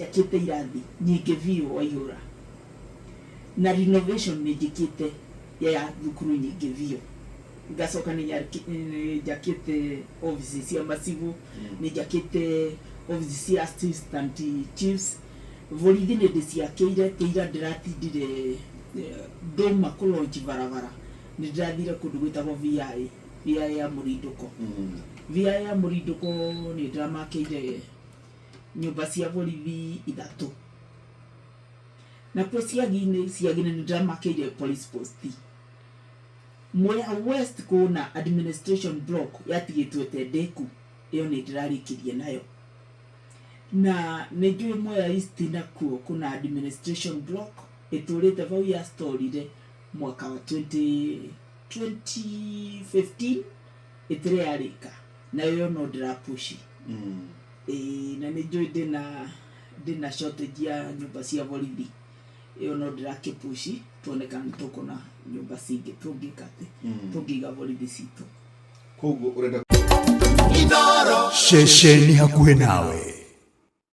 Njakĩte irathi nyingĩ biũ Waihũra, na renovation nĩ njĩkĩte ya thukuru nyingĩ biũ. Ngacoka nĩ njakĩte obici cia macibũ, nĩ njakĩte obici cia assistant chiefs, borithi nĩ ndĩciakĩire, ta ira ndĩratindire ndauma kũ launch barabara, nĩ ndĩrathire kũndũ gwĩtagwo VIA, VIA ya Mũrindũko. VIA ya Mũrindũko nĩ ndĩramakĩire nyũmba cia borithi ithatũ. Nakuo Ciagi-inĩ, Ciagi-inĩ nĩ ndĩramakĩire police post. Mwea West kũna administration block yatigĩtwo ĩte ndĩku, ĩyo nĩ ndĩrarĩkirie nayo. Na nĩ njũĩ Mwea East nakuo kũna administration block ĩtũrĩte bau ya storire mwaka wa 2015 ĩtĩrĩ yarĩka, nayo ĩyo no ndĩra push. Ĩĩ na nĩ njũĩ ndĩna ndĩna shortage ya nyũmba cia borithi, ĩyo no ndĩrakĩ push tuone kana nĩ tũkuona nyũmba cingĩ tũngĩka atĩ tũngĩiga borithi citũ. Koguo ũrenda Ceceni hakuhĩ nawe.